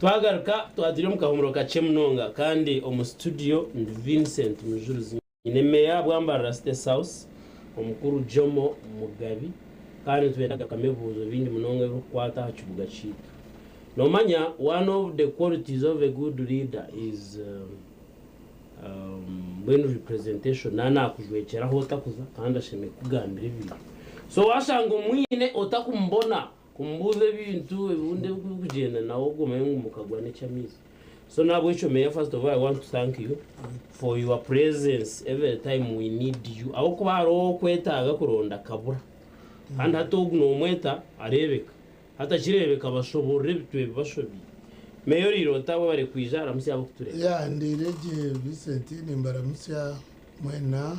Twagaruka twaturi omu kahumuro kakye munonga kandi omu studio ndi Vincent Mujurizi nyine meeya bwa Mbarara City South omukuru Jomo Mugabi kandi nitwenda kugarukamu ebibuuzo bingi munonga ebirikukwata aha kibuga kyaitu. Nomanya one of the qualities of a good leader is mbwenu representation naaba nakujwekyera ahu otakuza kandi ashemereire kukugambira ebintu. So washanga omwine otakumubona Kumubuuza ebintu ebibundi ebirikugyenda nawe ogwo omanye ngu mukagwa n'eky'amaizi. So nahabwekyo Mayor first of all I want to thank you for your presence every time we need you ahabw'okuba hariho ow'okwetaaga kuronda akabura kandi hati ogu nomweta areebeka hati akireebeka bashoborora ebitu ebi bashobiire. Mayor oriire ota webare kwija ramutsya abarikutureeba. Yeah ndiire gye Vincent nimbaramutsya Mwena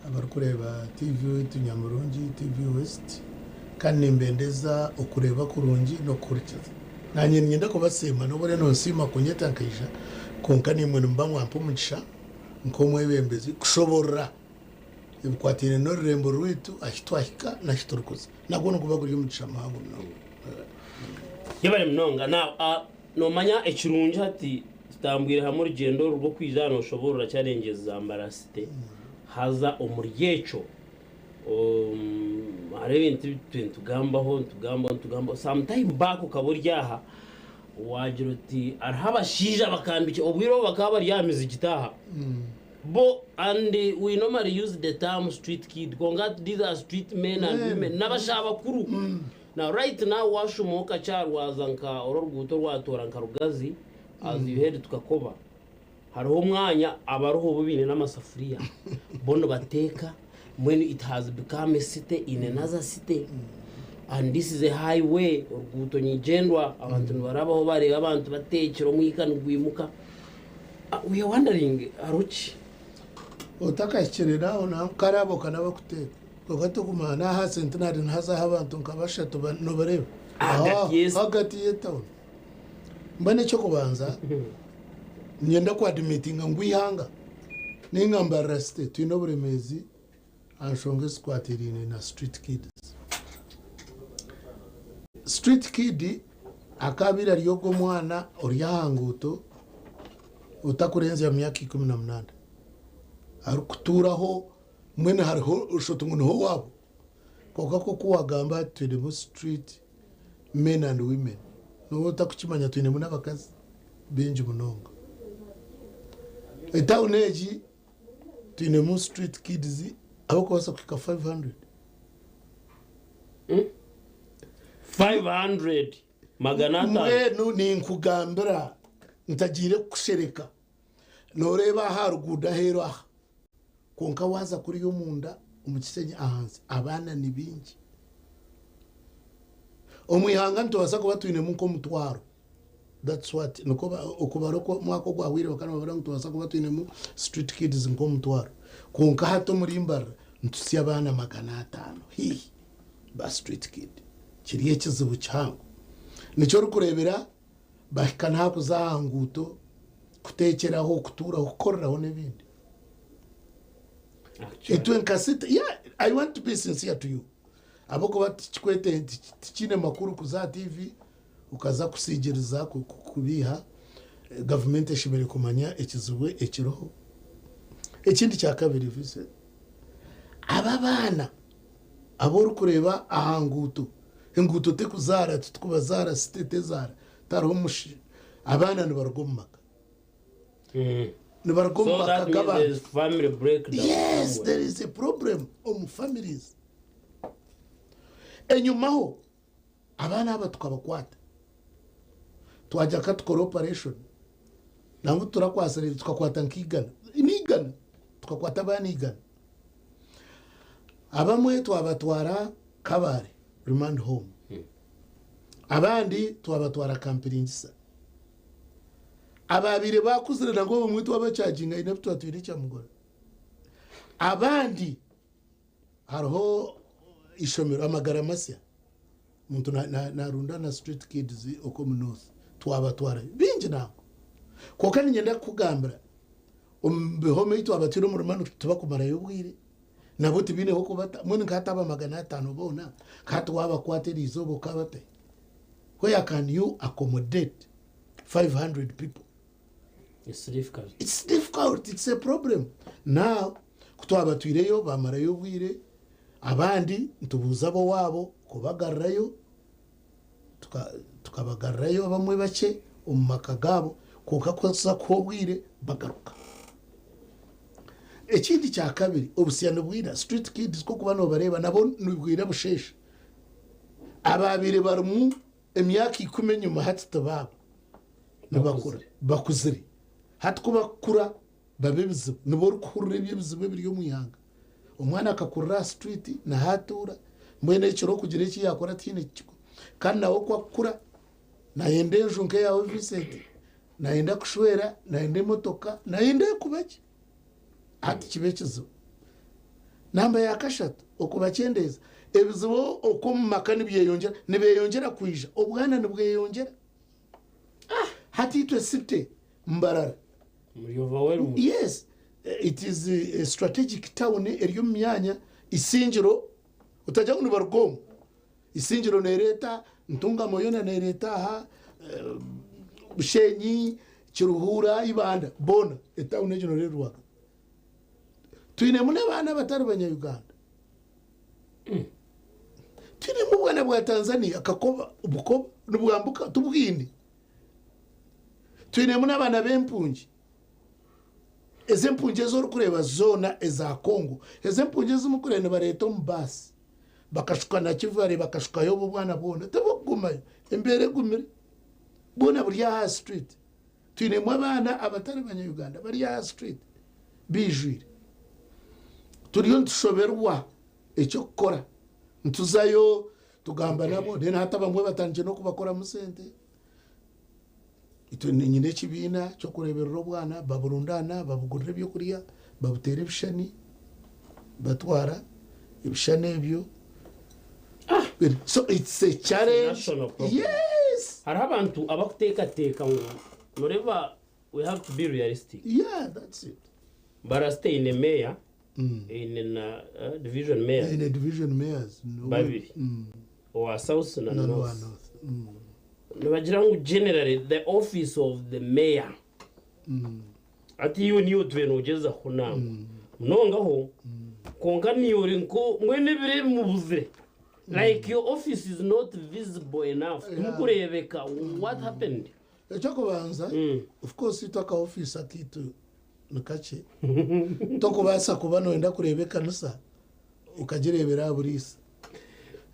abarikureeba TV weitu nyamurungi, TV West, kandi nimbendeza okureeba kurungi n'okuhurikiza. Nanye niinyenda kubasiima n'obu oriyo nonsiima kunyeta nkaija, kwonka naimwe nimuba mwampa omugisha nk'omwebembezi kushoborora ebikwataine n'orurembo rwaitu, ahi twahika n'ahi turikuza. Nagwo niguba guri omugisha muhango munonga. Yebare munonga. Now, Noomanya ekirungi hati tutambwire hamwe orugyendo oru rw'okwija aha nooshoboorora challenges za Mbarara City haza omuri ekyo hariho ebintu ebi tutwire nitugambaho nitugambaho nitugambaho some time back okaba ori aha waagira oti hariho abashaija bakambikire obwire obu bakaba bari aha mizigiti aha bo and we normally use the term street kid kwonka these are street men and women n'abashaija bakuru. Now right now washuma okakyarwaza nka oru oruguuto orwatoora nka Rugazi as you head to Kakoba hariho omwanya abariho bo baine n'amasafuriya bo nibateeka mbwenu it has become a city in another city and this is a high way oruguuto nyigyendwa abantu nibarabaho bareeba abantu bateekire omwika nigwimuka we are wondering hariho ki? Otakahikire naho naho kare abo ka n'abakuteeka. Kwonka turikumanya n'aha Centenary nihazaho abantu nka bashatu nobareeba ahagati y'etawuni. Mbwenu eky'okubanza niinyenda ku adimitinga ngu eihanga nainga Mbarara City twine oburemeezi aha nshonga ezikwatiraine na street kids. Street kid akaabaire ari ogwo omwana ori aha nguuto otakurenzya myaka 18 arikutuuraho Mbwenu hariho oshusha oti ngu niho owaabo. Kwonka nk'oku waagamba hati twinemu street men and women. Nooba otarikukimanya twinemu n'abakazi baingi munonga. Etawuni egi twinemu street kids abarikubaasa kuhika 500. 500, 500. Mbwenu ninkugambira ntagiire kukushereka. Nooreeba aha aha ruguudo aheeru aha, kwonka waaza kuriya omunda omu kishenyi ahansi abaana ni baingi. Omu ihanga nitubaasa kuba twinemu nk'omutwaro. That's what nikwo okubara omwaka ogwahweire bakaba nibabara ngu nitubaasa kuba twinemu street kids nk'omutwaro. Kwonka hati omuri Mbarara nituhitsya abaana 500 haihi ba street kid. Kiri ekizibu kihango. Nikyo orikureebera Bahika n'aha kuza aha nguuto kuteekyeraho, kutuuraho, kukoreraho n'ebindi. Itwe nka city, yeah, I want to be sincere to you. Ahabw'okuba tikikwete tikiine makuru kuza aha TV okaza kusiigiriza kubiiha. Gavumenti eshemereire kumanya ekizibu ekiriho. Ekindi kya kabiri Vincent, aba abaana abu orikureeba aha nguuto, enguuto tekuzaara, titukubazaara, city tezaara, tihariho mushi, abaana nibaruga omu maka. Nibaruga omu So maka that means g'abantu. there is family breakdown Yes, somewhere. there is a problem omu families. Enyumaho abaana aba tukabakwata, twagira ka tukore operation, nangwa turakwasire tukakwata nk'eigana, n'eigana, tukakwata abaana eigana. Abamwe twabatwara Kabale Remand Home, abandi twabatwara Kampiringisa. Abaabaire baakuzire nabwo abamwe twabakyaginga haine abu twatwire Kyamugora. Abandi hariho eishomero Amagara Masya, omuntu naarunda na Street Kids okwo omu North twabatwarayo baingi nangwa. Kwonka niinyenda kukugambira Omu bihome ei twaba turi omuri manu tibakumarayo obwire, nabo tibaine h'okubata. Mbwenu nka hati aba 500 boona, nka hati waabakwata eriizooba okaabatahi? Where can you accommodate? 500 people. It's difficult. It's difficult, it's a problem. Now, ku twabatwireyo bamarayo obwire, abandi nitubuuza ab'owaabo kubagarurayo, tukabagarurayo abamwe bakye omu maka gaabo, kwonka ku tuza kuha obwire bagaruka. Ekindi kya kabiri, obusya nibwira, street kids ku orikuba noobareeba nabo nibwira busheesha. Abaabaire barimu emyaka ikumi enyima hati tibaabo. Nibakura, bakuzire. Hati ku bakukura baba ebizibu, nibo orikuhurira eby'ebizibu ebiri omu ihanga. Omwana akakurira aha street niho atuura, mbwenu ekiro kugira eki yaakora tihaine kikikora. Kandi nawe ku akukura nayenda enju nk'eyaawe Vincent, nayenda kushwera, nayenda emotoka, nayenda kuba gye. Hati kiba ekizibu. Namba ya kashatu, okubakyendeeza. Ebizibu oku omu maka nibyeyongyera, nibeyongyera kwija, obwana nibweyongyera. Hati itwe city Mbarara. Muri overwhelmed. Yes, it is a strategic town eri omu myanya Isingiro, otagira ngu nibaruga omu. Isingiro nereeta, Ntungamo yoona nereeta aha, Bushenyi, Kiruhura, Ibanda, boona etawuni egyo noreeba eri rwagati. Twinemu n'abaana abatari banya-Uganda. Twinemu obwana bwa Tanzania, Kakoba, Bukoba, nibwambuka tubwine. Twinemu n'abaana b'empungi. Ezi empungi ezi orikureeba zoona eza Congo, ezi empungi ezi murikureeba nibareeta omu baasi bakashuka na Kivare bakashukayo obu obwana bwona tiburikugumayo, embeera egumire. Bwona buri aha street. Twinemu abaana abatari banya-Uganda bari aha street baijwire. Turiyo nitushoberwa eky'okukora. Nituzayo tugamba nabo then hati abamwe batandikire n'okubakoramu sente. Itwe nyine ekibiina ky'okureeberera obwana, baburundaana, babugurira ebyokurya, babuteera ebishushani, batwara ebishushani ebyo. So it's a challenge. National problem. Yes! Hariho abantu abakuteekateeka ngu noreeba we have to be realistic. Yeah, that's it. Barasita eine meeya, eine na eh, division mayor Eine division mayors. No, Babiri. Owa south na No, no, north. north. Nibagira ngu generally the office of the mayor hati iwe niiwe otwire noogyezaho nangwa munonga ho kwonka niiwe ori nko mbwenu ebiro ebi mubuzire like your office is not visible enough timukureebeka what happened? Eky'okubanza, of course itwe aka office akaitu ni kakye, tokubaasa kuba noyenda kureeba ekanisa okagireebera aha buriisa.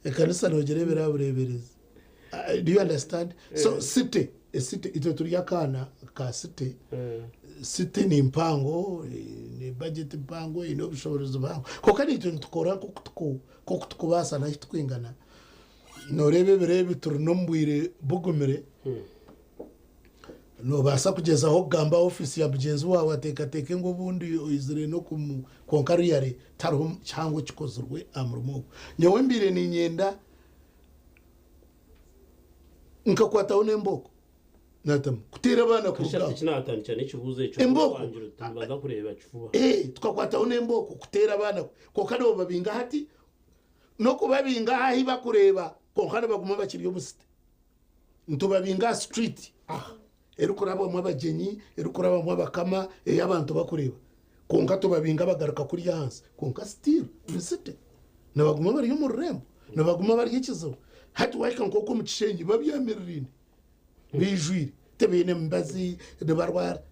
Ekanisa noogireebera aha bureeberezi. Do you understand? So city, e city itwe turi akaana ka city. City ni mpango, eine budget mpango, eine obushoboorozi buhango. Kwonka naitwe nitukora nk'oku turikubaasa n'ahu turikwingana. Nooreeba ebiro ebi turi n'omu bwire bugumire. Noobaasa kugyezaho kugamba aha ofiisi ya mugyenzi waawe ateekateeke ngu obundi oizire n'okumu kwonka really tihariho kihango ekikozirwe aha murimo ogwo. Nyowe mbaire niinyenda nkakwataho n'embooko naatamu kuteera abaana kuruga aho. Eki naatandikira n'ekibuuzo ekyo Embooko. wangira oti nibaza kureeba kifuba. Ee, tukakwataho n'embooko kuteera abaana kwonka noobabinga hati n'okubabinga aha ahi bakureeba kwonka nibaguma bakiri omu city. Nitubabinga aha street aha erikurabwamu abagyenyi, erikurabamu abakama, ei abantu bakureeba. Kwonka tubabinga bagaruka kuriya ahansi. Kwonka still ni city. Nibaguma bari omu rurembo, nibaguma bari ekizibu. Hati waahika nk'okwo omu kishengye babyamiriraine, baijwire, tibaine mibazi, nibarwara.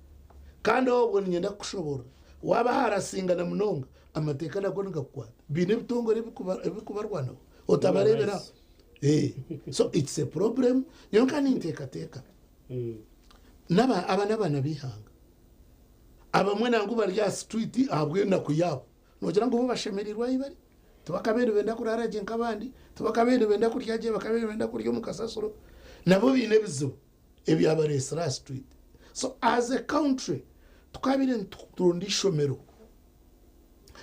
Kandi obwo niinyenda kukushoboorora, waaba harasingana munonga, amateeka nago nigakukwata. Baine ebitongore ebirikubarwanaho, otabareebera aho. So it's a problem. Nyowe nka ninteekateeka, n'aba aba n'abaana b'eihanga. Abamwe nangwa bari aha street ahabw'enaku yaabo. Noogira ngu bo bashemereirwe ahu bari? Tibakabaire nibenda kuraara gye nk'abandi, tibakabaire nibenda kurya gye, bakabaire nibenda kurya omu kasasiro. Nabo baine ebizibu ebyabareetsire aha street. So as a country, tukabaire nituronda eishomero,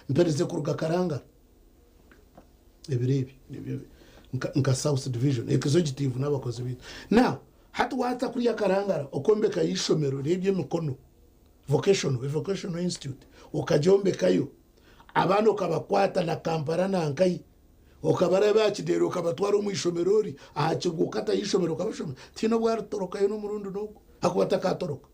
mperize kuruga Karangara ebiro ebi, nibyo nka South Division, executive n'abakozi baitu. Now, hati waaza kuriya Karangara okombekayo eishomero ry'eby'emikono, vocational, a vocational institute, okagyombekayo, abaana okabakwata na Kampala na nkahi, okabareeba aha kideere okabatwara omu ishomero ori aha kirwa okatayo eishomero okabashomesa, tihaine obu aritorokayo n'omurundi n'ogwo. Ahakuba takaatoroka.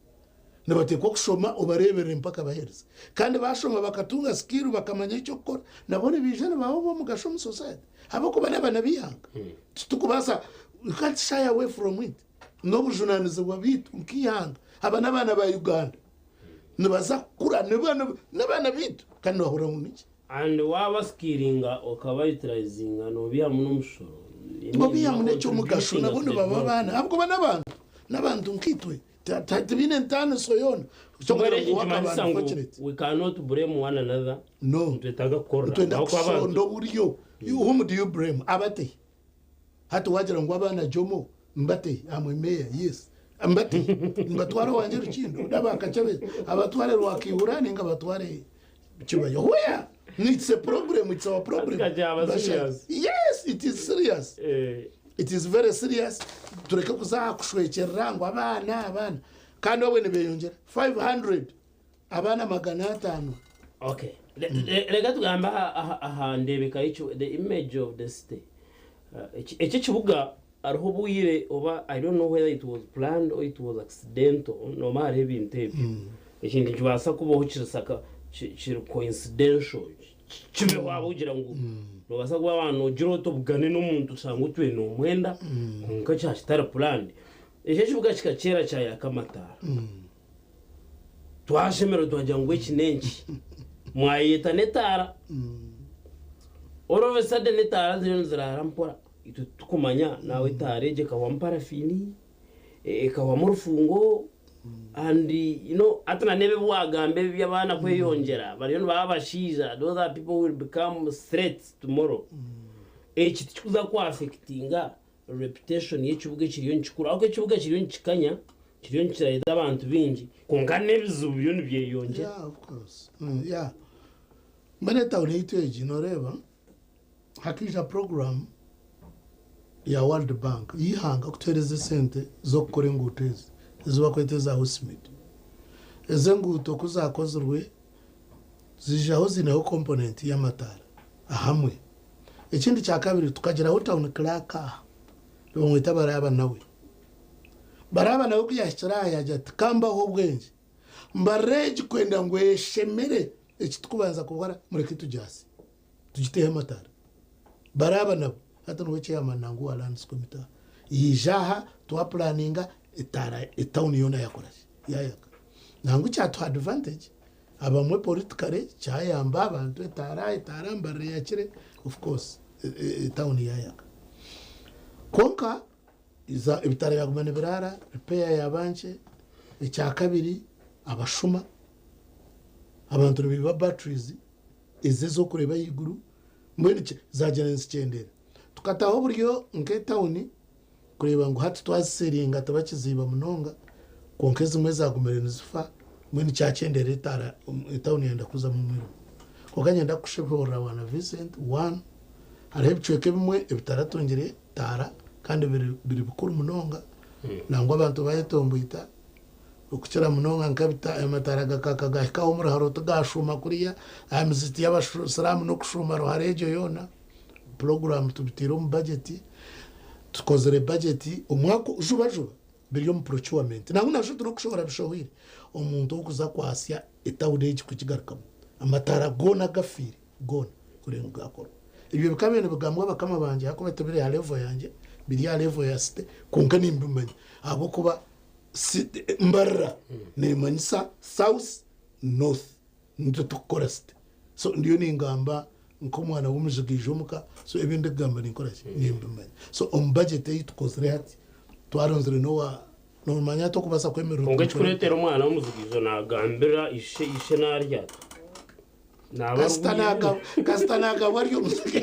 Nibateekwa kushoma obareeberere mpaka baherize. Kandi baashoma bakatunga skill bakamanya eky'okukora, nabo nibaija nibaba ab'omugasho omu society ahabw'okuba n'abaana b'eihanga. Titukubaasa, we can't shy away from it. N'obujunaanizibwa bwaitu nk'eihanga. Aba n'abaana ba Uganda. Nibaza kukura n'abaana baitu kandi nibahurira ngu niki? And waaba skillinga okaba utilizinga nobihamu n'omushoro. Obihamu n'eky'omugasho nabo nibaba abaana ahabw'okuba n'abantu, n'abantu nkaitwe. Tibaine ntaaniso yoona. Mbwenu eki nikimanyisa ngu we cannot blame one another. No. Nitwetaaga kukorera. Nitwenda Ahabw'okuba abantu- kushonda oburyo. Whom do you blame? Abatehi. Hati wagira ngu abaana Jomo mbatehi? I'm a mayor, yes. Mbatehi. Mbatware owangye Rukindo, n'aba Kakyebezi, abatware Rwakaihura ninga abatware Kibaya. Where? It's a problem, it's our problem. Hati kakyaba serious. Yes, it is serious. Eh, It is very serious tureke kuza aha kushwekyerera ngu abaana abaana kandi obwe nibeyongyera 500 abaana 500. Okay. Reka tugambe aha ndeebeka y'ekibuga, the image of the city. Eki ekibuga hariho obwire oba I don't know whether it was planned or it was accidental, noomanya hariho ebintu ebyo. Ekintu nikibaasa kubaho kiri coincidental. Kibeho ahabw'okugira ngu noobaasa kuba waaba noogira oti obugane n'omuntu oshange otwire noomwenda kwonka kyaba kitari puraani. Eki ekibuga kikakyera kyayaka amataara. Twashemererwa twagira ngu eki n'enki. Mwayeta n'etaara. All of a sudden etaara ziriyo niziraara mpora. Itwe titukumanya naawe etaara egyo ekahwamu parafiini, ekahwamu orufungo and you know hati na n'ebi ebi waagamba ebi eby'abaana kweyongyera bariyo nibaba abashaija those are people who will become threats tomorrow. Eki tikikuza ku affectinga reputation y'ekibuga ekiriyo nikikura ahabw'okuba ekibuga kiriyo nikikanya kiriyo nikireeta abantu baingi kwonka n'ebizibu biriyo nibyeyongyera. Yeah, of course. Yeah. Mbwenu etawuni yaitu egi nooreeba Hakaija puroguraamu ya World Bank y'eihanga kutuheereza esente z'okukora enguuto ezi, ezi barikweta eza WISMID. Ezi enguuto ku zaakozirwe, ziijaho ziineho komponenti y'amataara ahamwe. Ekindi kyakabiri tukagiraho Town Clerk aha, nibamweta Baraabanawe. Baraabanawe ku yaahikire aha yaagira ati, Ka mbahe obwengye, mbarire egi kwenda ngu eshemere, eki turikubanza kukora mureke tugyase. Tugiteho amataara. Baraaba nabo hati niwe chairman nangwa owa lands committee aha. Yaija aha twapulaninga etaara etawuni yoona yakora ki? Yayaka. Nangwa kyatuha advantage abamwe politically kyayamba abantu etaara etaara Mbarara eyakire of course etawuni yayaka. Kwonka ebitaara byaguma nibiraara, repair yaaba nkye, ekyakabiri abashuma, abantu nibaiba batteries. Ezi ez'okureeba ahaiguru mbwenu zaagyenda nizikyendeera. Tukataho oburyo nk'etawuni kureeba ngu hati twaziseringa tibakiziiba munonga kwonka ezimwe ezaagumire nizifa mbwenu kyakyendeera etaara etawuni yayenda kuzamu omwirima. Kwonka niinyenda kukushoboorora Bwana Vincent, one, hariho ebicweka ebimwe ebitaratungire taara kandi biri bikuru munonga nangwa abantu bayetomboita. Okukira munonga nka amataara gakaaka gahika aho omu ruharo tigaashuuma kuriya aha mizikiti y'abasiraamu n'okushuuma ruharo egyo yoona. Puroguraamu tubiteire omu bagyeti, tukozire bagyeti omwaka juba juba biri omu procurement. Nangwa nabyo turikushohora bishohwire. Omuntu ow'okuza kwasya etawuni egi kugigarukamu, amataara goona agafiire goona kureeba ngu gaakorwa. Ebyo bikaba nibigambwa bakama bangye ahakuba tibiri aha level yangye, biri aha level ya site kwonka nimbimanya ahabw'okuba Mbarara nemanyisa south north nitwe tukukora site so ndiyo ningamba nkomwana womujigaijo omuka so ebindikugamba ninkoraki nimbimanya so omu budget eyitukozire hati twaronzire nowa nomanya hati okubasa kwemerera Kwonka ekikuretera omwana womuzigaijo nagambira ishe ishe narya ata? Naaba Kasita arwaire. naga- kasita nagabwa ari omuziga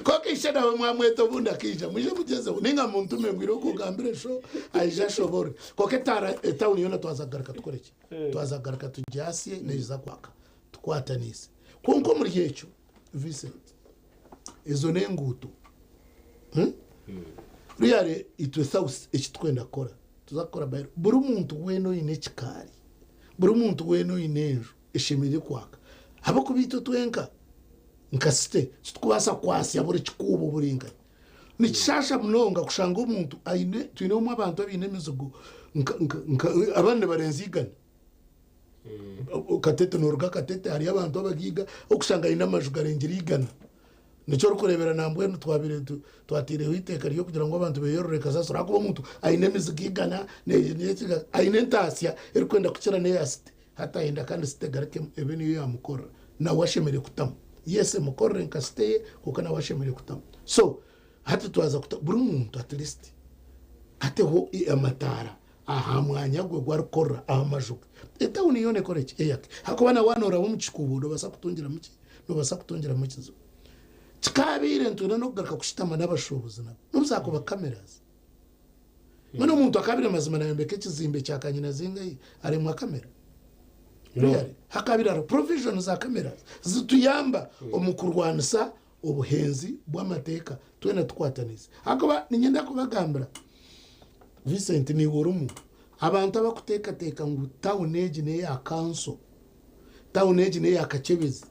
kwonka ishe nawe mwamweta obundi akaija mwije mugyezeho ninga muntume ngu irooko ogambire sho aije ashobore kwonka etaara etawuni yoona twaza kugaruka tukore ki twaza kugaruka tugyasye neija kwaka tukwataniise kwonka omuri ekyo Vincent ezo n'enguuto Hmm? Really itwe south eki tukwenda kukora tuza kukora by buri muntu weena oine ekikaari buri muntu weena oine enju eshemereire kwaka ahabw'okuba itwe twenka nka site titukubaasa kwasya buri kikuubo buri nkahi. Nikishaasha munonga kushanga omuntu aine, twinemu abantu abaine emizigo Nka- nka- nka- abandi nibarenza igana. Katete noruga Katete hariyo abantu abagaiga okushanga aine amaju garengire igana. Nikyo orikureebera nambwenu twabaire twataireho eiteeka ry'okugira ngu abantu beyorore kasasiro ahakuba omuntu aine emizigo igana aine entaasya erikwenda kukira n'eya site hati ayenda kandi site egaruke ebe niyo yaamukorera nawe ashemereire kutamu. Yes emukorere nka site ye kwonka nawe ashemereire kutamu. So hati twaza kuta buri muntu at least ateho amataara aha mwanya gwe ogu arikukorera aha maju ge. Etawuni yoona ekore ki? Eyake. Ahakuba na waaba nooraba omu kikuubo noobaasa kutungiramu ki? Noobaasa kutungiramu ekizibu. Kikaabaire nitwenda n'okugaruka kushutama n'abashuubuzi nabo n'obu zaakuba cameras. Mbwenu omuntu akaabaire mazima naayombeka ekizimbe kya kanyina zingahi aremwa kamera? Really? Hakaabaire hariho provision za cameras zituyamba omu kurwanisa obuhenzi bw'amateeka twena tukwataniise. Ahakuba niinyenda kubagambira, Vincent naiwe orimu, abantu abarikuteekateeka ngu tawuni egi n'eya kanso, tawuni egi n'eya Kakyebezi,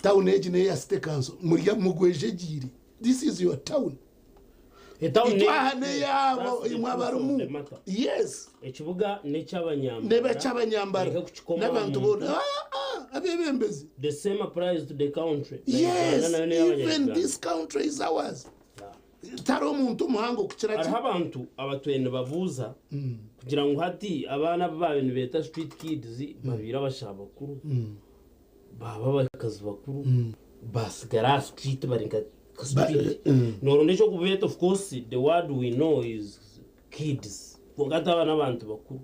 tawuni egi n'eya City Council, muri mugwejegyeire. This is your town. Etawuni Itwe aha n'eyaabo, imwe abarimu. Yes. Ekibuga n'eky'abanyambara. N'eky'abanyambara Bareke kukikoma n'abantu omuntu. boona. Ah, ah, abeebembezi. The same applies to the country. Na Yes, Uganda nayo even n'ey'abanyarwanda. this country is ours. Tariho omuntu omuhango kukira ki. Hariho abantu abatwire nibabuuza kugira ngu hati abaana abu baabaire nibeeta street kids babaire abashaija bakuru, baaba abakazi bakuru, baasigara aha street bari nka street. Nooronda eky'okubeeta of course the word we know is kids kwonka hati aba n'abantu bakuru.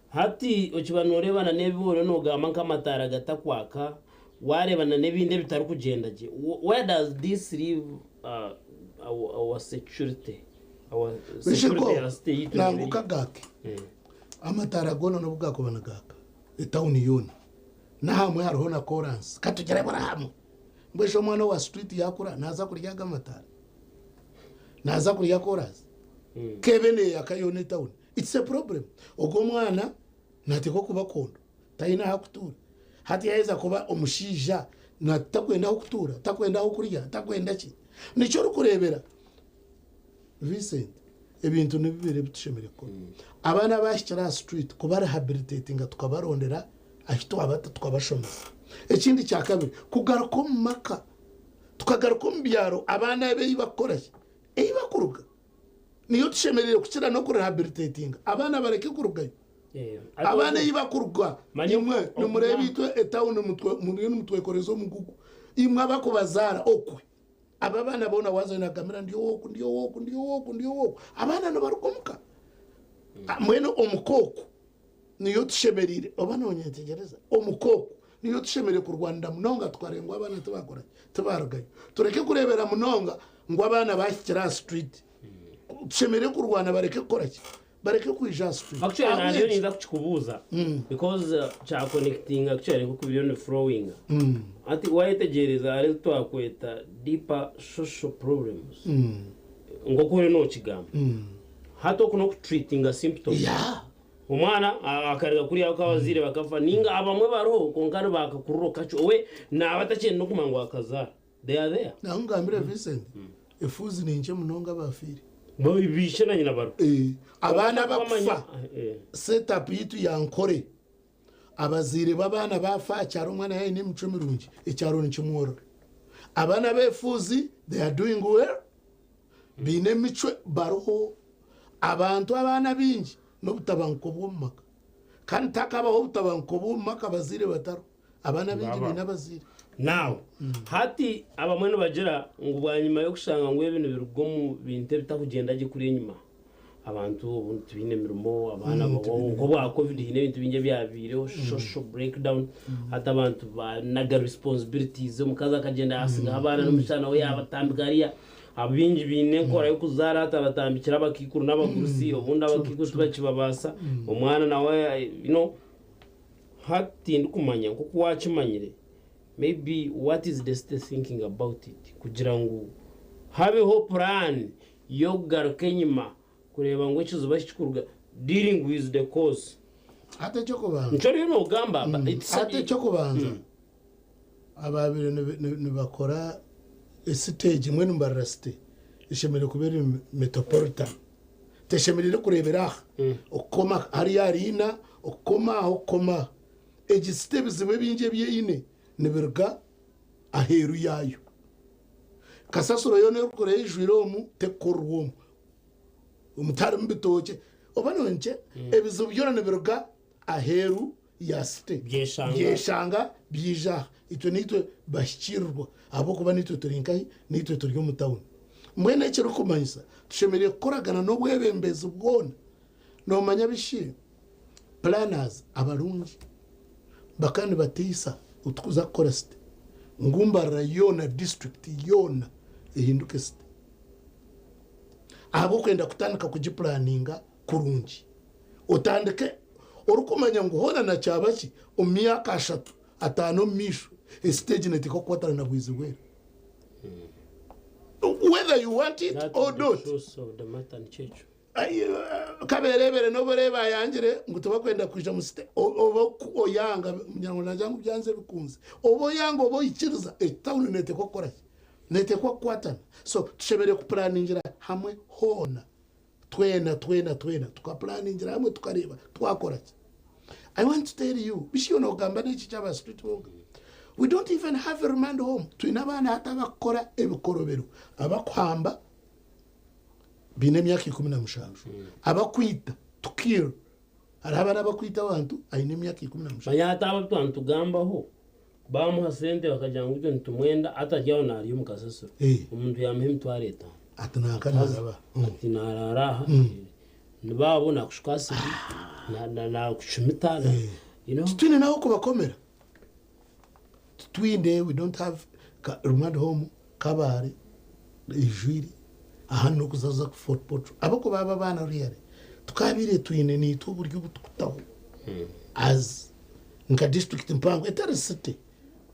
Hati okiba nooreeba na n'ebi oriyo noogamba nk'amataara gatakwaka, waareeba na n'ebindi ebitarikugyenda gye, where does this leave our security? Our security ya state yaitu Nangwa neeba eri? okagaake, amataara goona n'obu gaakuba nigaaka etawuni yoona, n'ahamwe hariho na koransi, katugire buri hamwe. Mbwenu shi omwana owa street yaakura naaza kurya aga amataara? Naaza kurya koransi? K'ebe neeyaka yoona etawuni. It's a problem. Ogwo omwana naateekwa kuba kondo, taine ahakutuura. Hati yaaheza kuba omushaija na takwenda ah'okutuura, takwenda ah'okurya, takwenda ki. Nikyo orikureebera Vincent, ebintu ni bibiri ebi tushemereire kukora. Abaana abaahikire aha street kubarehabilitatinga tukabarondera ahi twabata tukabashomesa. Ekindi kya kabiri, kugaruka omu maka, tukagaruka omu byaro abaana abo ei barikukora ki? Ei barikuruga. Niyo tushemereire kukira n'okurehabilitatinga abaana bareke kurugayo. Abaana ei bakuruga imwe nimureeba itwe etawuni muriyo nimutwekoreza omugugu. Imwe abakubazaara okwe abo abaana boona waazayo nagambira ndi ow'oku ndi ow'oku ndi ow'oku ndi ow'oku abaana nibaruga omuka. Mbwenu omuka oku niyo tushemereire oba nonyetegyereza omuka oku niyo tushemereire kurwanira munonga tukareeba ngu abaana tibakora ki tibarugayo. Tureke kureebera munonga ngu abaana bahikire aha street. Tushemereire kurwana bareke kukora ki bareke kwija aha street. Actually nariyo Ahabw'enki? ninza kukikubuuza because kya connectinga actually nkoku biriyo ni flowinga. Hati wayetegyereza hariho ezi twakweta deeper social problems nkoku oriyo nokigamba. Hati oku noku treatinga symptoms. Yeah. Omwana akaruga kuriya ahabw'okuba abazaire bakafa ninga abamwe bariho kwonka nibakakurura kakye owe naaba atakyenda n'okumanya ngu akazaara. They are there. Naho ngambire Vincent, efuuzi ni nkye munonga abaafiire. Baishe na nyina bariho. Abaana Kwonka abakufa, kwamanya, eh. set up yaitu ya Nkore, abazaire b'abaana baafa aha kyaro omwana yaaba aine emicwe mirungi, ekyaro nikimworora. Abaana ab'efuuzi they are doing well, baine emicwe bariho. Abantu abaana baingi n'obutabanguko bw'omu maka. Kandi tihakabaho obutabanguko bw'omu maka abazaire batariho. Abaana baingi baine abazaire. Now, hati abamwe nibagira ngu bwanyima y'okushanga ngu ebi nibiruga omu bintu ebitakugyenda gye kuriya enyima, abantu obundi tibaine mirimo, abaana nk'obwa covid haine ebintu bingi ebyabaireho, social breakdown, hati abantu banaga responsibilities, omukazi akagyenda yasigaho abaana n'omushana we yabatambika hariya, abaingi baine enkora y'okuzaara hati abatambikire abakaikuru n'abagurusi, obundi abakaikuru tibakibabaasa, omwana nawe you know. Hati tindikumanya nk'oku waakimanyire, maybe what is the city thinking about it kugira ngu habeho puraani y'okugaruka enyima kureeba ngu ekizibu ahi kirikuruga, dealing with the cause. Hati eky'okubanza. Nikyo oriyo noogamba but it's. Hati eky'okubanza, abaabaire nibakora esite egi, mbwenu mbarira city, eshemereire kuba eri metropolitan. Teshemereire kureebera aha, okukoma hariya hariina, okukoma aha, okukoma aha. Egi site ebizibu ebingi ebi eine nibiruga aheeru yaayo. Kasasiro yoona erikukora eijwire omu tekukorerwa omu. Omu tiharimu bitookye. Oba nonkye ebizibu byona nibiruga aheeru ya site. Byeshanga. Byeshanga byija aha. Itwe niitwe bahikiirirwa ahabw'okuba niitwe turi nkahi? Niitwe turi omu tawuni. Mbwenu ekirikumanyisa tushemereire kukoragana n'obwebembezi bwona. Noomanya bishi planners abarungi bakaba nibateisa otukuza kukora site ngu Mbarara yoona district yoona ehinduke site ahabw'okwenda kutandika kugipulaninga kurungi. Otandike orikumanya ngu hoona na kyaba ki omu myaka ashatu ataano omu maisho esite egi neteekwa kukwatana na Bwizibwera. Whether you want it That or the not. truth of the matter nikyo ekyo. Kaberebere n'obu oreeba ayangire ngu tibakwenda kwija omu site oba oyanga ngira ngu nagira ngu byanze bikunze oba oyanga oba oikiriza etawuni neeteekwa kukora ki? Neeteekwa kukwatana so tushemereire kupuraningira hamwe hoona twena twena twena tukapuraningira hamwe tukareeba twakora ki. I want to tell you bishi iwe noogamba n'eki ky'aba street bonka we don't even have a remand home twine abaana hati abakukora ebikorobero abakuhamba baine emyaka 17 abakwita to kill hariho abaana abakwita abantu aine emyaka 17. Manya hati abo abu twaba nitugambaho bamuha sente bakagira ngu itwe nitumwenda hati ari aho naarya omu kasasiro omuntu yaamuha emitwaro etaano Ati nanka naaraba. Ati naaraara aha nibaabo naakushuka asidi naakucumita you know. Titwine n'ahokubakomera Titwine, we don't have remand home Kabale eijwire aha n'okuza za Fort Portal ahabw'okuba abo abaana really tukabaire twine naitwe oburyo obu tukutaho as nka district mpango etari city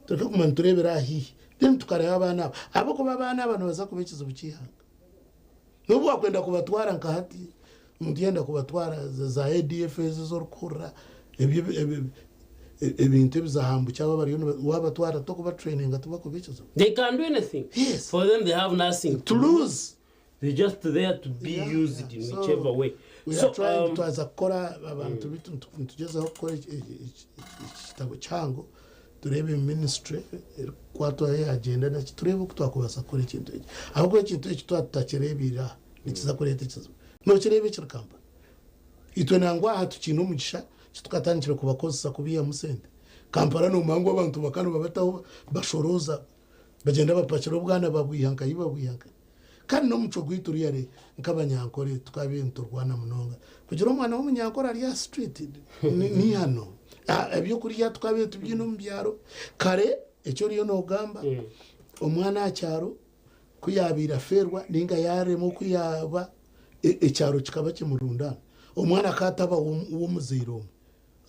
tureke kuguma nitureebera aha haihi then tukareeba abaana aba ahabw'okuba abaana aba nibaza kuba ekizibu ky'eihanga. N'obu wakwenda kubatwara nka hati omuntu yayenda kubatwara za ADF ezi ezi orikuhurira ebyo ebintu ebizahambukye abo abariyo wabatwara tokuba traininga tibakuba ekizibu. They can do anything. Yes. For them they have nothing to lose. They're just there to be used in whichever way. We So, are trying twaza kukora abantu bitu nitugyezaho kukora ekitabo kihango Tureebe ministry erikukwatwaho yagyenda naki tureebe oku twakubaasa kukora ekintu eki ahabw'okuba ekintu eki twaba tutakireebeire aha nikiza kureeta ekizibu. Nokireeba ekiri Kampala? Itwe nangwa aha tukiine omugisha titukatandikire kubakozesa kubaihamu sente. Kampala nomanya ngu abantu bakaba nibabataho bashorooza Bagyenda bapakira obwana babwiha nkahi babwiha nkahi. Kandi n'omucwe gwaitu really nk'abanyankore tukabaire niturwana munonga. Kugira omwana w'omunyankore ari aha street n'eihano. Ebyokurya tukabaire tubyine omu byaro. Kare eki oriyo noogamba, omwana aha kyaro ku yaabaire afeerwa nainga yaaremwa oku yaaba, ekyaro kikaba kimurundaana. Omwana akaba ataba w'omuzaire omwe,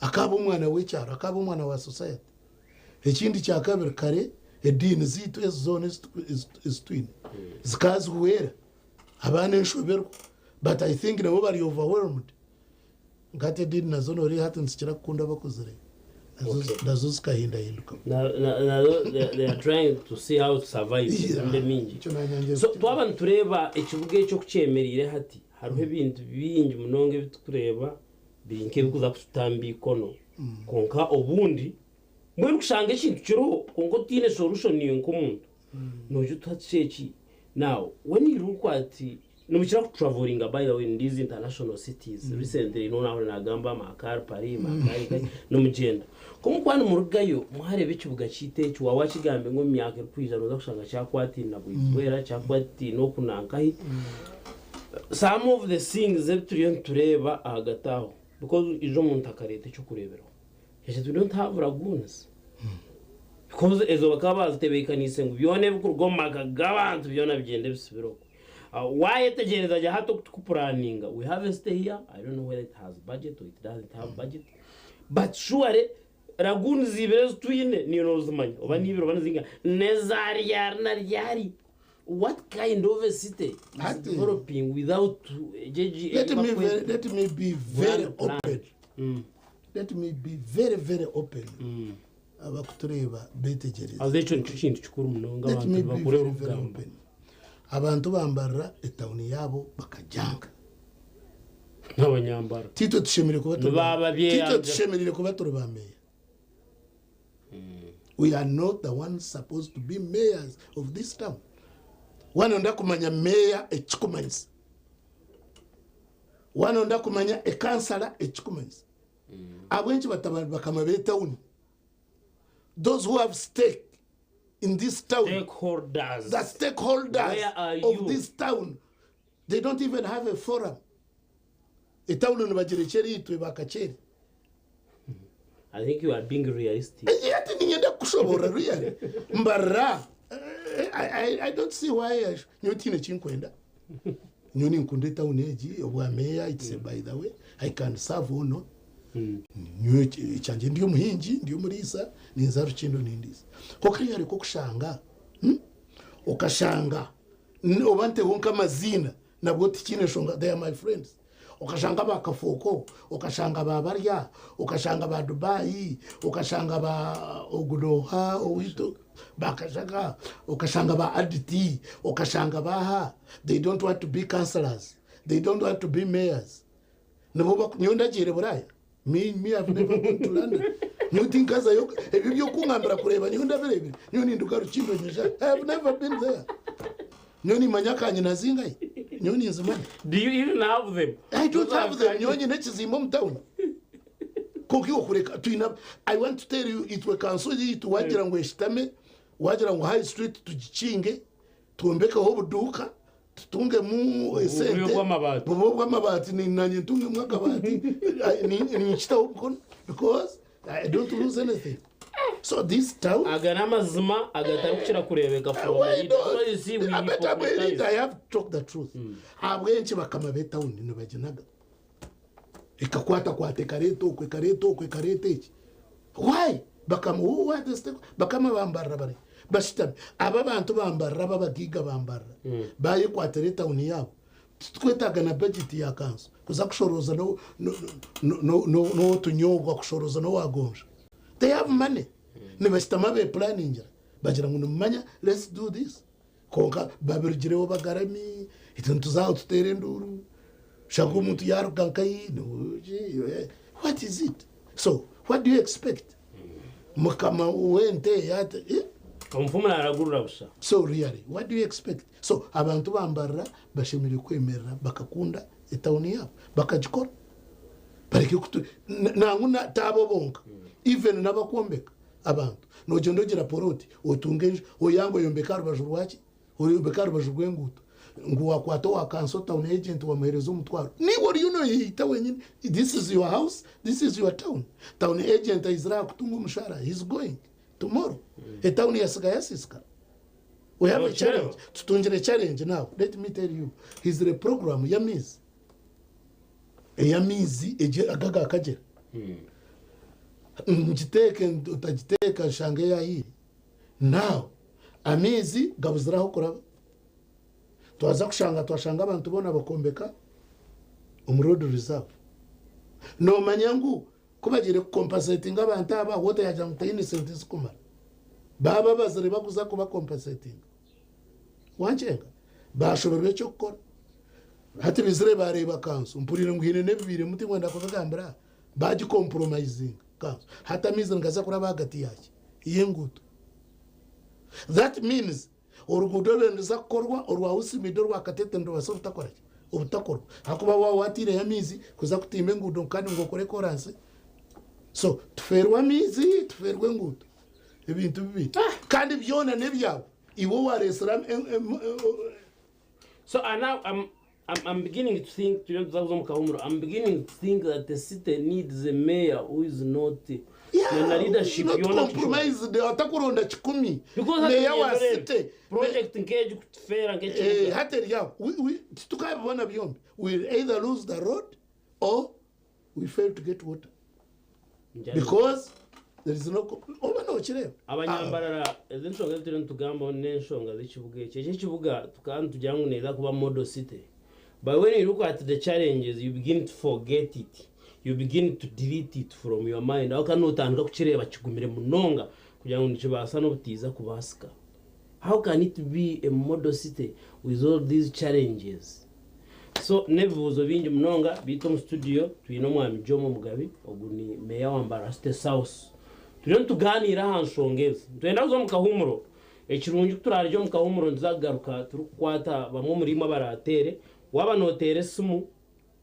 akaba omwana w'ekyaro, akaba omwana wa society. Ekindi kyakabiri kare ediini zaitu ezi zoona ezi twine zikaba zihwera abaana enshoberwa but I think nabo bari overwhelmed nka hati ediini nazo noreeba hati nizikira kukunda abakuzire nazo zikahindahinduka. Nazo they are trying to see how to survive emirundi emingi. So twaba nitureeba ekibuga eki oku kyemereire hati hariho ebintu bingi munonga ebi turikureeba biri nk'ebirikuza kututamba eikono kwonka obundi mbwenu kushanga ekintu kiriho kwonka otaine solution iwe nk'omuntu noija otuha eki now when you look at nimukira ku travelinga by the way in these international cities recently noona ahurira nagamba Makar Paris Makar nkahi nimugyenda ku mukuba nimurugayo mwareeba ekibuga kyaitu eki waaba wakigambe ngu omu myaka erikwija noza kushanga kyakwataine Bwizwera kyakwataine oku nankahi Some of the things ebi turiyo nitureeba ahagati aho because ija omuntu akareeta eky'okureeberaho ekyo we don't have lagoons because ezo bakaba bazitebeekaniise ngu byona ebikuruga omu maka g'abantu byona bigyende bisibire okwo. Waayetegyereza gye hati oku tukupuraninga we have a city here I don't know whether it has budget or it doesn't have budget but surely lagoons ibiri ezi twine niiwe noozimanya oba n'ibiri oba nizingahi n'eza ryari na ryari. What kind of a city is Hati- developing without egi Let me, egi very, let me be very Grand plan. open. Let me be very, very open. Abakutureeba beetegyereze. Haza ekyo nikyo kintu kikuru munonga Let abantu me be nibakura very, very orikugamba. open. Abantu bambarira etawuni yaabo bakagyanga. N'abanyambara. Titwe tushemereire kuba turi Nibaaba titwe byeyanja. tushemereire kuba turi ba meya. We are not the ones supposed to be mayors of this town. Wanoyenda kumanya meya ekikumanyisa. Wanoyenda kumanya ekansala ekikumanyisa. Ahabw'enki bataba bakama b'etawuni? Those who have stake in this town. Stakeholders. The stakeholders Where are of you? this town. They don't even have a forum. Etawuni nibagirekyera itwe bakakyere. I think you are being realistic. Yet ninyenda kushoborora really. Mbarra. I don't see why I nyowe tihaine ekinkwenda. Nyowe ninkunda etawuni egi obwa meeya it's a by the way I can serve or not. Nyowe ekyangye ndi omuhingi ndi omuriisa ninza Rukindo nindiisa. Kwonka hariyo okushanga okashanga oba nteho nk'amaziina nabwo tikiine nshonga they are my friends. Okashanga ba Kafooko, okashanga ba Barya, okashanga ba Dubai, okashanga ba ogu nooha owaitu ba Kashaka, okashanga ba Aditi, okashanga baaha, they don't want to be councillors, they don't want to be mayors. Nibo baku nyowe ndagiire Buraaya, me me have never gone to London. Nyowe tinkazayo, ebyo eby'okungambira kureeba nyowe ndabireebire, nyowe ninduga Rukindo nyija, I have never been there. Nyowe nimanya kanyina zingahi? Nyowe ninzimanya. Do you even have them? I don't have them. Nyowe nyine ekizimbe omu town. Kwonka iwe kureka twine I want to tell you itwe kanso yaitu wagira ngu eshutame, wagira ngu high street tugikinge, twombekeho obuduuka, tutungemu esente. Bube obw'amabaati. Bube obw'amabaati nanye ntungemu akabaati. Ninkitaho omukono because I don't lose anything. So this town Aga n'amazima agatarikukira kureebeka from a Why leader. not? So you see, we I better be hypocritize. leader, I have to talk the truth. Ahabw'enki bakama b'etawuni nibaginaga? Ekakwatakwata ekareeta oku, ekareeta oku, ekareeta eki. Why? Bakama, who are the stake? Bakama bambarira bari bashutami. Aba abantu bambarira, aba abagaiga bambarira. Bayekwatira etawuni yaabo. Titukwetaaga na budget ya kanso kuza kushorooza n'otunyobwa, kushorooza n'owagonja. They have money. Nibashutama bepulaningira bagira ngu nimumanya let's do this. Kwonka babirugireho bagarami, itwe nituza aho tuteera enduuru, oshange omuntu yaaruga nkahi, what is it? So what do you expect? Mukama w'ente yaata eh? Omufumu naaragurira busha. So really, what do you expect? So abantu bambarira bashemereire kwemerera bakakunda etawuni yaabo bakagikora. Bareke kutu nangwa na ti abo bonka even n'abakwombeka abantu. Nogyenda ogira poloti otunga enju oyanga oyombeka aha rubaju rwaki? Oyombeka aha rubaju rw'enguuto. Ngu wakwata owa kanso town agent wamuheereza omutwaro. Niiwe oriyo noyeita wenyine. This is your house, this is your town. Town agent aizire aha kutunga omushaara, he is going tomorrow. Etawuni yasiga yasiisikara. We have a Nokireeba? challenge. Tutungire challenge now. Let me tell you. Hizire program y'amaizi. Ey'amaizi egi aga aga Kagyera. Ngiteeke otagiteeka nshange eyahiire. Now amaizi gabuzire ah'okuraba. Twaza kushanga twashanga abantu boona bakombeka omu road reserve. Noomanya ngu ku bagiire kukompasetinga abantu aba, water yaagira ngu teine sente zirikumara. Baaba abazire bakuza kubakompasetinga. Wankyenga? Baashoberwa eky'okukora. Hati baizire baareeba kanso. Mpuriire ngu haine n'ebibairemu tinkwenda kubigambira aha. Baagikompuromayizinga kanso. Hati amaizi nigaza kuraba ahagati yaaki? Y'enguuto. That means oruguuto oruriyo niruza kukorwa orwa Usimidi orwa Katete nirubaasa obutakora ki? Obutakorwa. Ahakuba waaba waataireyo amaizi kuza kutiimba enguuto kandi ngu okore koransi. So tufeerwe amaizi, tufeerwe enguuto. Ebintu bibiri. Kandi byona n'ebyawe. Iwe owareetsire So and now I'm, I'm, I'm beginning to think, turiyo nituza kuza omu kahumuro, I'm beginning to think that the city needs a mayor who is not Yeah, na leadership not yoona compromised, atakuronda kikumi. Because hati Meya wa nyemerere, city. project nk'egi kutufeera nk'ekibuga. Hati eri aho. Titukabibona byombi. We will either lose the road or we fail to get water. Because there is no oba nokireeba. Abanyambarara, ezi enshonga ezi turiyo nitugambaho n'enshonga z'ekibuga eki. Eki ekibuga tukaba nitugira ngu neeza kuba model city. But when you look at the challenges, you begin to forget it. You begin to delete it from your mind. Aho kandi notandika kukireeba kigumire munonga kugira ngu nikibaasa n'obutiiza kubaasika. How can it be a model city with all these challenges? So n'ebibuuzo bingi munonga beitu omu studio twine omwami Jomo Mugabi ogu ni meeya wa Mbarara City South. Turiyo nitugaaniira aha nshonga ezi. Nitwenda kuza omu kahuumuro. Ekirungi ku turaarugye omu kahuumuro nituza kugaruka turikukwata bamwe omuriimwe abaraateere. Waaba nooteera esimu,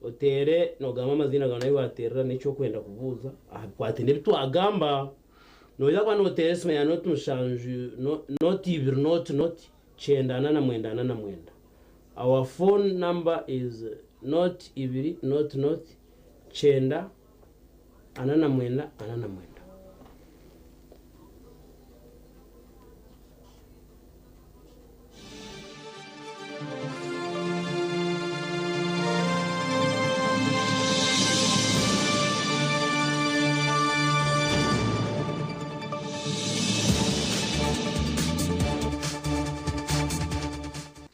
oteere noogamba amaziina gaawe n'ahu waateerera n'eki orikwenda kubuuza aha bikwataine n'ebi twagamba. Noija kuba nooteera esimu ya nooti mushanju, nooti ibiri nooti nooti kyenda ana na mwenda ana na mwenda. Our phone number is nooti ibiri nooti nooti kyenda 49 49.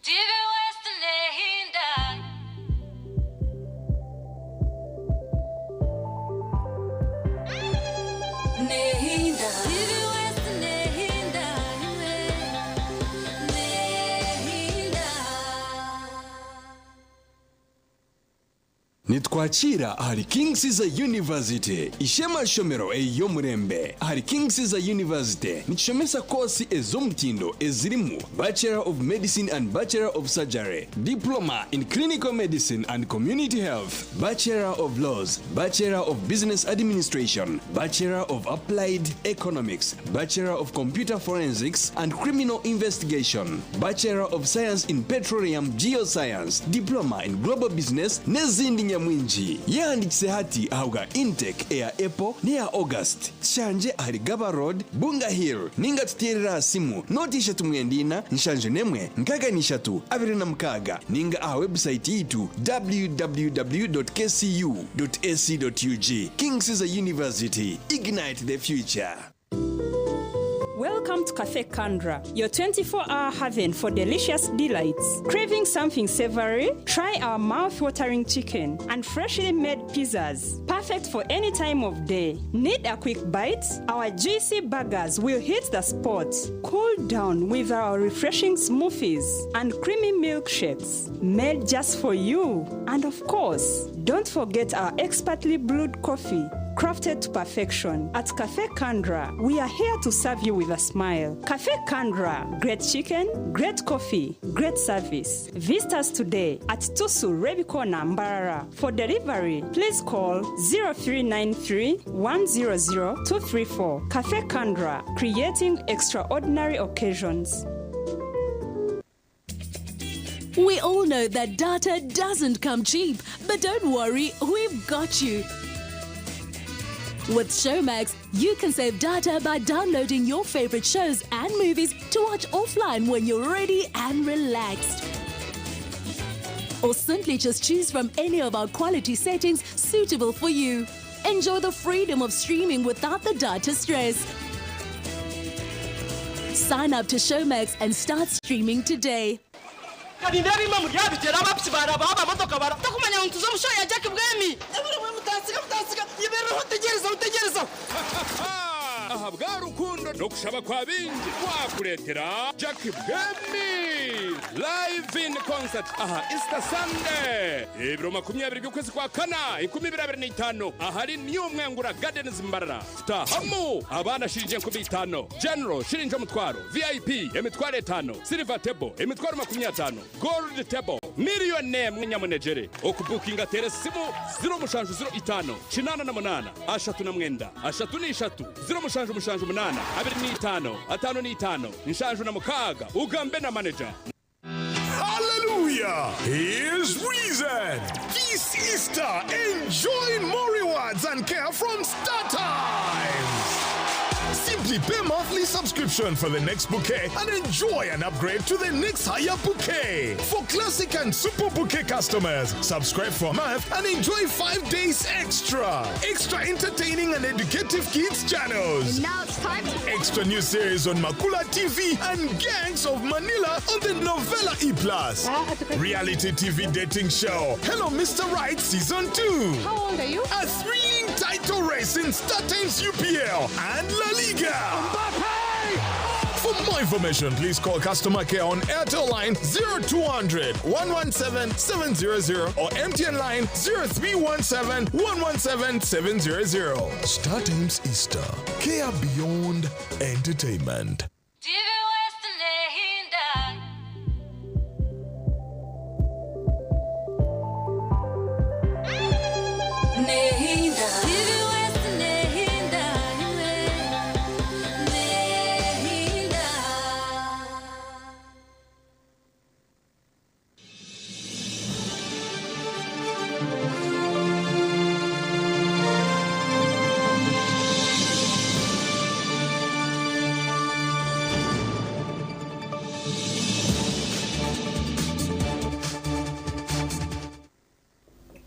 TV West Nehinda. Nehinda. TV West Nehinda. Nehinda. Nitwakiira ahari King Caesar University, ishema shomero ey'omurembe. Ahari King Caesar University nikishomesa koosi ez'omutindo ezirimu Bachelor of Medicine and Bachelor of Surgery, Diploma in Clinical Medicine and Community Health, Bachelor of Laws, Bachelor of Business Administration, Bachelor of Applied Economics, Bachelor of Computer Forensics and Criminal Investigation, Bachelor of Science in Petroleum Geoscience, Diploma in Global Business n'ezindi nyamwingi. Yehandikise hati ahabwa intake eya April n'eya August. Tushangye ahari Gaba Road, Bunga Hill ninga tuteerere aha simu nooti ishatu mwenda ina nshanju n'emwe nkaaga n'ishatu abiri na mukaaga ninga aha website yitu www.kcu.ac.ug. King Caesar University, ignite the future. Welcome to Cafe Kandra, your 24 hour haven for delicious delights. Craving something savory? Try our mouth-watering chicken and freshly made pizzas. Perfect for any time of day. Need a quick bite? Our juicy burgers will hit the spot. Cool down with our refreshing smoothies and creamy milkshakes made just for you. And of course, don't forget our expertly brewed coffee crafted to perfection. At Cafe Kandra, we are here to serve you with a smile. Cafe Kandra, great chicken, great coffee, great service. Visit us today at Tusu Rebikona Mbarara. For delivery, please call 0393 100 234. Cafe Kandra, creating extraordinary occasions. We all know that data doesn't come cheap, but don't worry, we've got you. With Showmax, you can save data by downloading your favorite shows and movies to watch offline when you're ready and relaxed. Or simply just choose from any of our quality settings suitable for you. Enjoy the freedom of streaming without the data stress. Sign up to Showmax and start streaming today. Karinda bimwe muryabitera abapsi baraba abamotoka bara takumanya ngo tuze mushoya ya Jack Bwemi ebiri mutasiga mutasiga yibereho utegereza utegereza. Aha bwa rukundo no kushaba kwa bingi twakuretera Jack Bwemi live in concert aha Easter Sunday ibiro 20 by'ukwezi kwa kana 2025 ahari New Mwengura Gardens Mbarara. Tutahamu abana shiringi 50, general shiringi umutwaro, VIP emitwaro 5, silver table emitwaro 50, gold table miliyoni emwe nyamunejere. Okubukinga tere simu 0705 88 39 33 07 7 8 25 55 76 ugambe na manager. Hallelujah! Here's reason. This Easter, enjoy more rewards and care from Star Times. Simply pay monthly subscription for the next bouquet and enjoy an upgrade to the next higher bouquet. For classic and super bouquet customers, subscribe for a month and enjoy 5 days extra. Extra entertaining and educative kids channels. And now it's time to Extra new series on Makula TV and Gangs of Manila on the Novella E Plus. Reality TV dating show Hello Mr. Right Season 2. How old are you? A thrilling title race in Star Times UPL and La Liga. For More information, please call customer care on Airtel line 0200 117 700 or MTN line 0317 117 700. StarTimes Easter. Care beyond entertainment. TV West Nehinda. Nehinda. TV West Nehinda. Nehinda.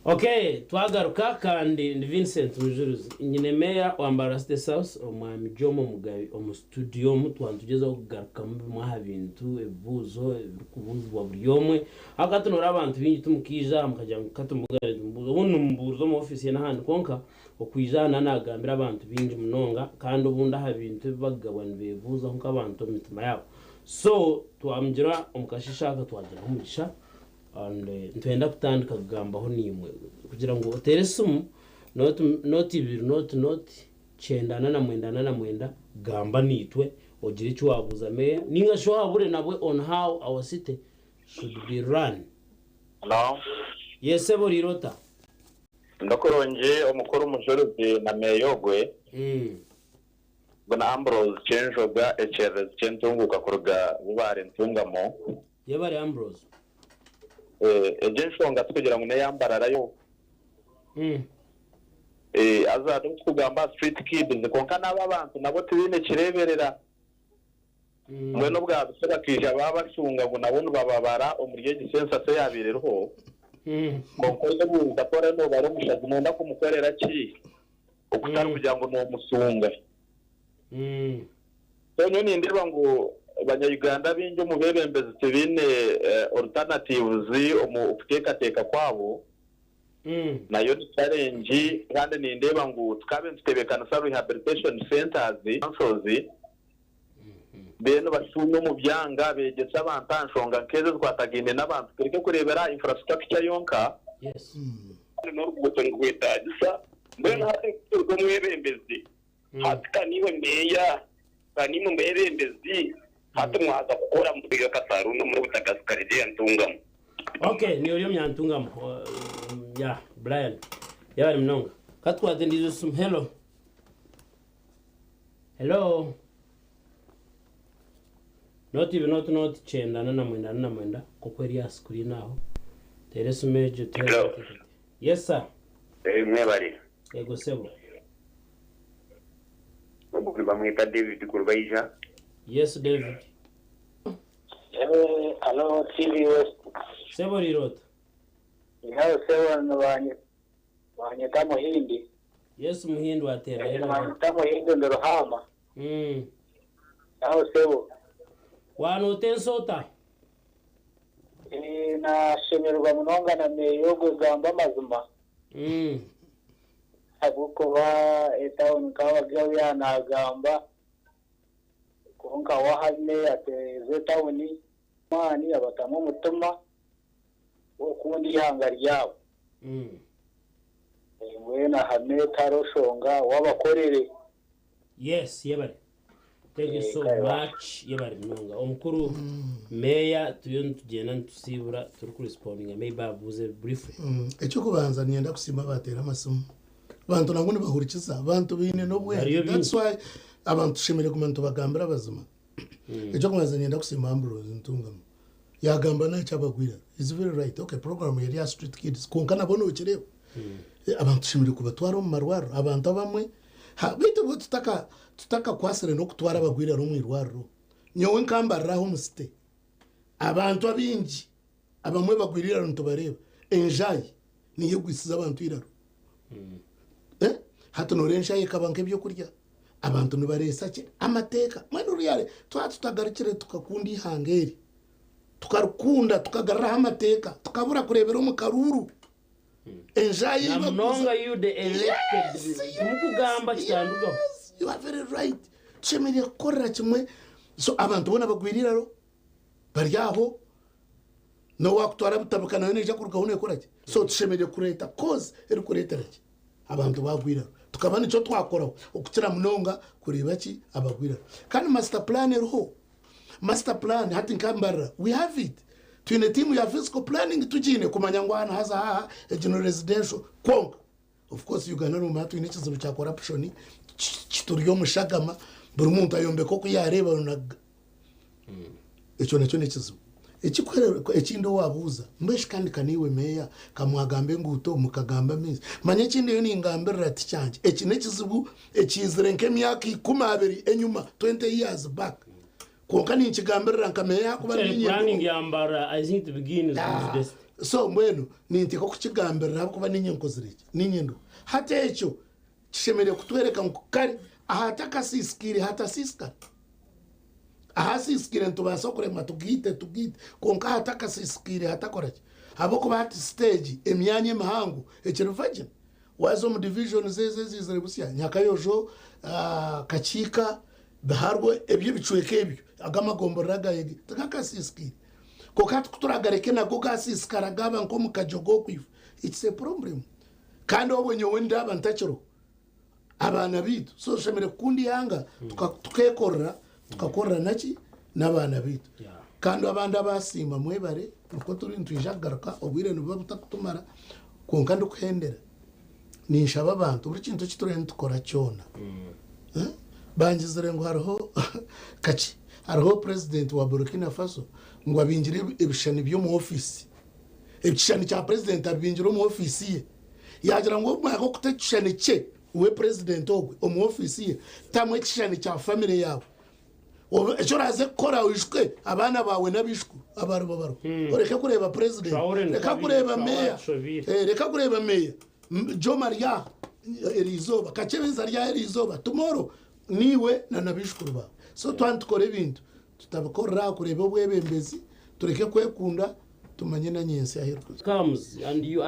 Okay, twagaruka kandi ni Vincent Mujuruzi nyine meya wa Mbarara City South, omwami Jomo Mugabi omu studio omu twantugezaho kugarukamu bimwe aha bintu ebibuuzo ebirikubuuzibwa buri omwe. Ahabw'okuba tunoora abantu baingi timukaija mukagira ngu katumugane tumubuuze, obundi nimubuuriza omu ofiisi ye n'ahandi, kwonka okwija aha naagambira abantu baingi munonga kandi obundi aha bintu ebi bakugabwa nibeebuuzaho nk'abantu omu mitima yaabo. So twamugira omu kasheeshe aka twagiraho omugisha and nitwenda kutandika kugambaho naimwe kugira ngu oteere esimu nooti nooti ibiri nooti nooti kyenda ana na mwenda ana na mwenda gamba naitwe ogire eki waabuuza meeya nainga shi ohabure nabwe on how our city should be run. Hello. Yes sebo oriire ota? Ndakurungi omukuru Mujurizi na meeya ogwe. Ngu na Ambrose Kyenjoga ekyererezi ky'entunguuka kuruga Bubare Ntungamo. Yebare Ambrose. Egyo enshonga tikugira ngu n'eya Mbarara yo. Haza hati obu tukugamba aha street kids kwonka n'abo abantu nabo tibaine kireeberera. Mbwenu obwabisa bakaija baabashunga ngu nabo nibababara omuri egi census eyaabaire eriho. Kwonka oyebuuza ku oriyo noobara omushazi nooyenda kumukorera ki okutari kugira ngu noomusunga. So nyowe nindeeba ngu Banya-Uganda abaingi omu beebembezi tibaine alternatives omu kuteekateeka kwabo. Nayo ni challenge kandi nindeeba ngu tukaabe nitutebeekanisa rehabilitation centres, councils, then bashuume omu byanga beegyese abantu aha nshonga nk'ezo ezikwatagaine n'abantu tureke kureebera aha infrastructure yonka. Kandi n'oruguuto nirwetaagisa. Mbwenu hati nk'oku ori omwebembezi, hati ka niiwe meeya, ka niimwe mwebembezi, hati mwaza kukora mubiga Kasaruni omuri Butagasi Karegeya Ntungamo. Okay, niiwe ori omunyantungamo. Yeah, Brian. Yebare munonga. Ka tukwate endiijo esimu. Hello. Hello. Nooti ibiri nooti nooti kyenda ana na mwenda ana na mwenda nk'oku eri aha sikuriini aho. Teera esimu egyo tuheereze Hello. tiketi. Yes sir. Eh, mwebare. Yego sebo. Ogu nibamweta David Kurubaija. Yes David. Eh, alo TV West. Sebo Rirota. Nawe sebo banyeta Muhindi. Yes Muhindi wateera hena. Banyeta Muhindi ndi Ruhama. Nawe sebo. Wanuuta ensi ota? Eh, nashemererwa munonga na meeya ogwe gamba amazima. Ahabw'okuba etawuni nk'abagabo yaaba naagamba kwonka we ahame atereeze etawuni amaani abatamu omutima gw'okukunda eihanga ryabo. Mbwenu ahame tihariho nshonga we abakorere. Yes, yebare. Thank you so Kare ba. much. Yebare munonga. Omukuru meeya turiyo nitugyenda nitusiibura turikuresipondinga maybe abuuze briefly. Eky'okubanza niinyenda kusiima abaateera amasimu. Abantu nangwa nibahurikiza, abantu baine n'obwengye. Hariyo bingi. That's why abantu tushemereire kuguma nitubagambira abazima. Eky'okubanza niinyenda kusiima Ambrose Ntungamo. Yaagamba n'akyabagwira. He's very right. Okay, program eri aha street kids kwonka nabwo nookireeba. Abantu tushemereire kubatwara omu marwariro. Abantu abamwe ha, beitu obwo tutaka tutakakwasire n'okutwara abagwire omu irwariro. Nyowe nkambarira aho omu city. Abantu abaingi abamwe bagwire eiraro nitubareeba. Enjaayi niyo egwisize abantu eiraro. Eh? Hati noreeba enjaayi ekaba nk'ebyokurya. Abantu nibareesa ki? Amateeka. Mbwenu ruyare twaba tutagarukire tukakunda eihanga eri, tukarikunda tukagaruraho amateeka, tukabura kureebera omu karuuru. Enjaayi Na ei bakuza munonga you the elected. Yes, Timukugamba yes, kitandugaho. yes, you are very right. Tushemereire kukorera kimwe. So abantu boona bagwire iraro bari aho n'owakutwara butabika nayo neija kurugaho nekora ki? So tushemereire kureeta cause erikureetera ki abantu bagwa iraro tukaba nikyo twakoraho okukira munonga kureeba ki abagwa iraro. Kandi master plan eriho, master plan hati nka Mbarara we have it twine team ya physical planning tugiine kumanya ngu aha nihaza aha egi ni residential kwonka of course Uganda nomanya twine ekizibu kya corruption kituri omu shagama buri muntu ayombeka oku yareeba na Ekyo nakyo n'ekizibu. Ekindi owaabuuza, mbwenu shi kandi ka naiwe meeya ka mwagamba enguuto, mukagamba amaizi? Manya ekindi ndiyo ningambirira ti kyangye. Eki n'ekizibu ekiizire nk'emyaka ikumaabiri enyima, 20 years back. Kwonka ninkigambirira nka meeya ahakuba Actually, niinye planning ndiho. ya Mbarara, I think it begins with this. So mbwenu ninteekwa kukigambirira ahabw'okuba niinye nkozire ki? Niinye ndiho. Hati ekyo kishemereire kutworeka ngu kare ahatakasiisikaire hatasiisikara. Ahasiisikaire nitubaasa kuremwa tugaite tugaite kwonka ahatakasiisikaire hatakora ki? Ahabw'okuba hati siteegi emyanya emihango ekiri virgin. Waaza omu divisions ezo eziizire busya, Nyakayojo, Kakiika, Biharwe, ebyo ebicweka ebyo, ago amagomborora agayegi tigakasiisikaire. Kwonka hati ku turagareke nago gaasiisikara gaaba nk'omukajo g'okwifo, it's a problem. Kandi obwo nyowe ndaaba ntakiriho. Abaana baitu. So tushemereire kukunda eihanga tukekorera tukakorera naki n'abaana baitu. Kandi abandi abasiima mwebare nikwo turi nitwija kugaruka obwire nibuba butakutumara kwonka ndikuhendera ninshaba abantu buri kintu eki turiyo nitukora kyona bangizire ngu hariho kakye hariho purezidenti wa Burkina Faso ngu abingire ebishushani by'omu ofiisi ekishushani kya purezidenti abibingire omu ofiisi ye. Yaagira ngu obu mwaga okuta ekishushani kye we purezidenti ogwe omu ofiisi ye, tamu ekishushani kya famire yaawe. Obu eki oraaze kukora oijuke abaana baawe n'abaijukuru abariba bariho. Oreke kureeba purezidenti, Traore reka nitwabi- kureeba Traore meeya, atushobiire. eh, reka kureeba meeya. M- Joma ari aha eriizooba, Kakyebezi ari aha eriizooba, tomorrow niiwe na n'abaijukuru baawe. So twaba nitukora ebintu tutabikorera aha kureeba obwebembezi, tureke kwekunda, tumanye na nyentsya ahu erikuza. Comes and you.